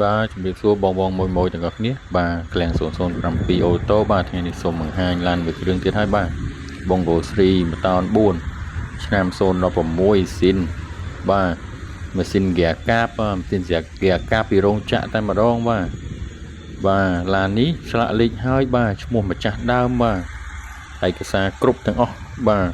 បាទជំរាបសួរបងបងមួយមួយទាំងអស់គ្នាបាទក្លាំង007អូតូបាទថ្ងៃនេះសូមបង្ហាញឡានមួយគ្រឿងទៀតហើយបាទ Bongo 3ម៉ូតោន4ឆ្នាំ016ស៊ីនបាទម៉ាស៊ីនហ្គាកាបបាទម៉ាស៊ីនហ្គាកាបពីរោងចក្រតែម្ដងបាទបាទឡាននេះឆ្លាក់លេខហើយបាទឈ្មោះម្ចាស់ដើមបាទឯកសារគ្រប់ទាំងអស់បាទ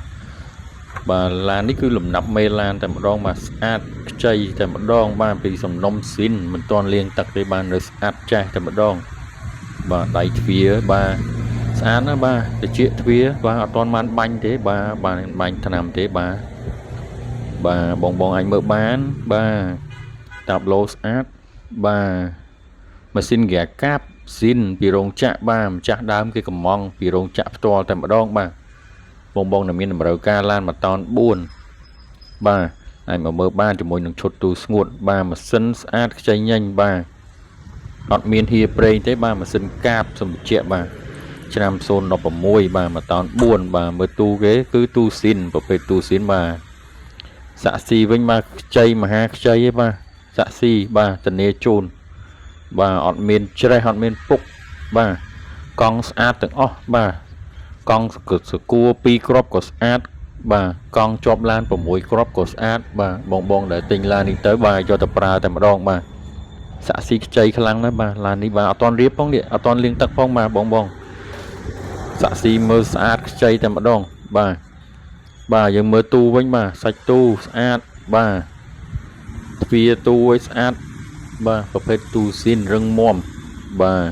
បាទឡាននេះគឺលំដាប់មេឡានតែម្ដងបាទស្អាតខ្ចីតែម្ដងបាទពីសំណុំស៊ីនមិនទាន់លាងទឹកទេបាទនៅស្អាតចេះតែម្ដងបាទដៃទ្វារបាទស្អាតណាស់បាទតិចទ្វារបាទអត់ទាន់បានបាញ់ទេបាទបានបាញ់ថ្នាំទេបាទបាទបងបងអាចមើលបានបាទតាបឡូស្អាតបាទម៉ាស៊ីនហ្គាកាបស៊ីនពីរោងចក្របាទម្ចាស់ដើមគេកំងពីរោងចក្រផ្ទាល់តែម្ដងបាទបងបងដែលមានតម្រូវការឡាន1តោន4បាទអាចមកមើលបានជាមួយនឹងឈុតទូស្ងួតបាទម៉ាស៊ីនស្អាតខ្ចីញញបាទអត់មានហៀប្រេងទេបាទម៉ាស៊ីនកាបសម្ភារៈបាទឆ្នាំ016បាទ1តោន4បាទមើលទូគេគឺទូស៊ីនប្រភេទទូស៊ីនបាទសាក់ស៊ីវិញបាទខ្ចីមហាខ្ចីឯបាទសាក់ស៊ីបាទធានាជូនបាទអត់មានច្រេះអត់មានពុកបាទកង់ស្អាតទាំងអស់បាទកង់សកួរ2គ្រាប់ក៏ស្អាតបាទកង់ជាប់ឡាន6គ្រាប់ក៏ស្អាតបាទបងបងដែលទិញឡាននេះទៅបាទយកទៅប្រើតែម្ដងបាទសាក់ស៊ីខ្ចីខ្លាំងណាស់បាទឡាននេះបាទអត់តន់រៀបផងនេះអត់តន់លាងទឹកផងបាទបងបងសាក់ស៊ីមើលស្អាតខ្ចីតែម្ដងបាទបាទយើងមើលទូវិញបាទសាច់ទូស្អាតបាទទ្វារទូឲ្យស្អាតបាទប្រភេទទូស៊ីនរឹងមាំបាទ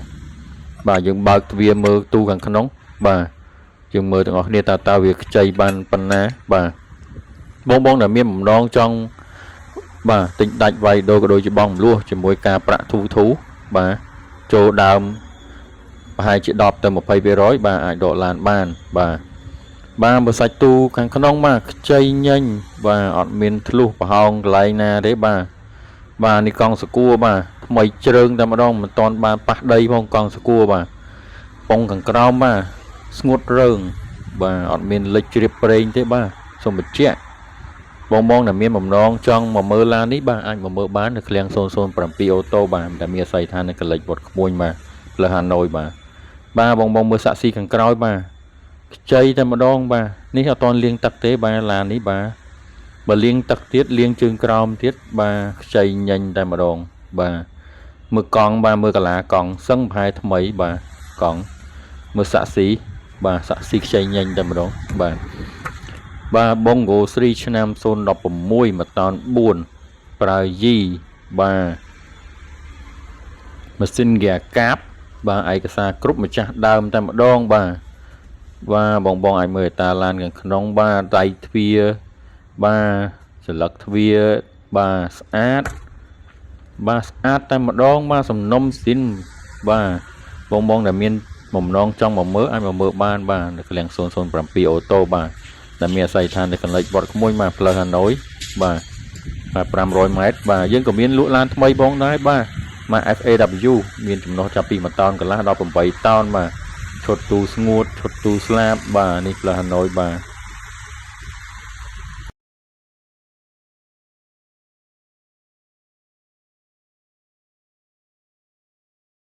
បាទយើងបើកទ្វារមើលទូខាងក្នុងបាទយើងមើលទាំងអស់គ្នាតើតើវាខ្ចីបានប៉ុណ្ណាបាទបងបងដែលមានបំណងចង់បាទទិញដាច់វាយដូរក៏ដូចជាបងមលោះជាមួយការប្រាក់ធូធូបាទចូលដើមប្រហែលជា10ទៅ20%បាទអាចដកឡានបានបាទបាទបើសាច់ទូខាងក្នុងបាទខ្ចីញញបាទអត់មានធ្លុះប្រហោងកន្លែងណាទេបាទបាទនេះកង់សកួរបាទថ្មីជ្រើងតែម្ដងមិនទាន់បានប៉ះដីផងកង់សកួរបាទប៉ុងខាងក្រោមបាទស្ងួតរើងបាទអត់មានលិចជ្រាបប្រេងទេបាទសូមបញ្ជាក់បងបងដែលមានបំណងចង់មកមើលឡាននេះបាទអាចមកមើលបាននៅឃ្លាំង007អូតូបាទដែលមានអាស័យដ្ឋាននៅកលិចវត្តក្មួយបាទផ្លូវហាណូយបាទបាទបងបងមើលសាក់ស៊ីខាងក្រោយបាទខ្ចីតែម្ដងបាទនេះអត់ទាន់លាងទឹកទេបាទឡាននេះបាទបើលាងទឹកទៀតលាងជើងក្រោមទៀតបាទខ្ចីញញតែម្ដងបាទមើលកង់បាទមើលកាឡាកង់សឹងប្រហែលថ្មីបាទកង់មើលសាក់ស៊ីបាទសាក់ស៊ីខ្ចីញញតែម្ដងបាទបាទ Bongo 3ឆ្នាំ016ម៉ូតោន4ប្រើយីបាទម៉ាស៊ីនហ្គាកាបបាទឯកសារគ្រប់ម្ចាស់ដើមតែម្ដងបាទបាទបងបងអាចមើលតាឡានខាងក្នុងបាទដៃទ្វារបាទសន្លឹកទ្វារបាទស្អាតបាទស្អាតតែម្ដងបាទសំណុំស៊ីនបាទបងបងដែលមានបំណងចង់មកមើលអាចមកមើលបានបាទនៅឃ្លាំង007អូតូបាទដែលមានអាស័យដ្ឋាននៅកន្លែងវត្តក្មួយបាទផ្លូវហាណូយបាទបាទ500ម៉ែត្របាទយើងក៏មានលក់ឡានថ្មីបងដែរបាទមក FAW មានចំណុះចាប់ពី1តោនកន្លះដល់8តោនបាទឈុតទូស្ងួតឈុតទូស្លាបបាទនេះផ្លូវហាណូយបាទ